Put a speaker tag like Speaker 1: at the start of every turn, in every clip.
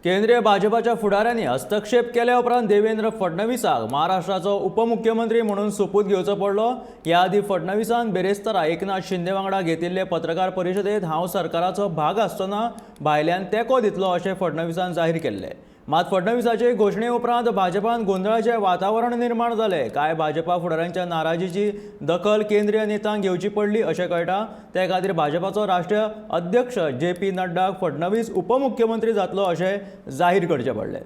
Speaker 1: केंद्रीय भाजपाच्या फुडाऱ्यांनी हस्तक्षेप केल्या उपरांत देवेंद्र फडणवीसाक महाराष्ट्राचो उपमुख्यमंत्री म्हणून सोपूत घेवचो पडलो. ह्या आदीं फडणवीसान बेरेस्तारा एकनाथ शिंदे वांगडा घेतिल्ले पत्रकार परिशदेंत हांव सरकाराचो भाग आसतना भायल्यान तेंको दितलो अशें फडणवीसान जाहीर केल्लें. मात फडणवीसाचे घोशणे उपरांत भाजपान गोंदळाचें वातावरण निर्माण जालें. कांय भाजपा फुडाऱ्यांच्या नाराजीची दखल केंद्रीय नेतांक घेवची पडली अशें कळटा. ते खातीर भाजपाचो राष्ट्रीय अध्यक्ष जे पी नड्डाक फडणवीस उपमुख्यमंत्री जातलो अशें जाहीर करचें पडलें.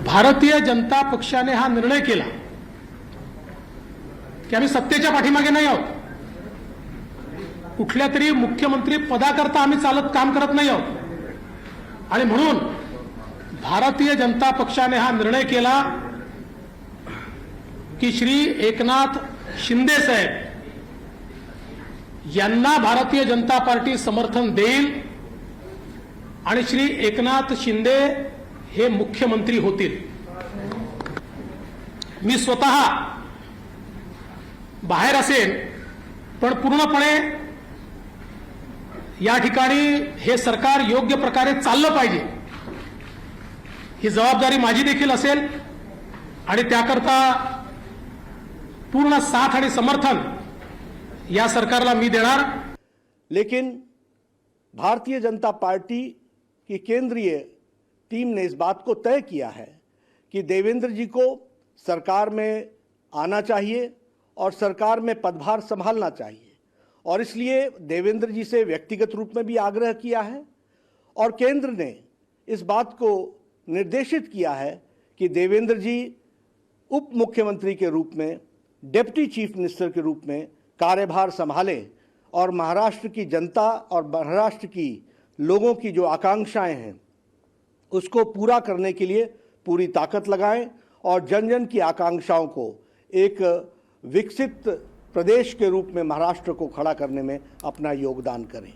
Speaker 2: भारतीय जनता पक्षाने हा निर्णय केला की आम्ही सत्तेच्या पाठीमागे नाही आहोत. कुठल्या तरी मुख्यमंत्री पदाकरता आम्ही चालत काम करत नाही आहोत आणि म्हणून भारतीय जनता पक्षाने हा निर्णय केला की श्री एकनाथ शिंदे साहेब यांना भारतीय जनता पार्टी समर्थन देईल आणि श्री एकनाथ शिंदे हे मुख्यमंत्री होतील. मी स्वतः बाहेर असेन, पण पूर्णपणे या ठिकाणी हे सरकार योग्य प्रकारे चाललं पाहिजे ही जबाबदारी माझी देखील असेल आणि त्याकरता पूर्ण साथ आणि समर्थन या सरकारला मी देणार.
Speaker 3: लेकिन भारतीय जनता पार्टी की केंद्रीय टीम ने इस बात को तय किया है कि देवेंद्र जी को सरकार में आना चाहिए और सरकार में पदभार संभालना चाहिए और इसलिए देवेंद्र जी से व्यक्तिगत रूप में भी आग्रह किया है और केंद्र ने इस बात को निर्देशित किया है कि देवेंद्र जी उप मुख्यमंत्री के रूप में, डिप्टी चीफ मिनिस्टर के रूप में कार्यभार संभालें और महाराष्ट्र की जनता और महाराष्ट्र की लोगों की जो आकांक्षाएं हैं, उसको पूरा करने के लिए पूरी ताकत लगाएं और जन जन की आकांक्षाओं को एक विकसित प्रदेश के रूप में महाराष्ट्र को खड़ा करने में अपना योगदान करें.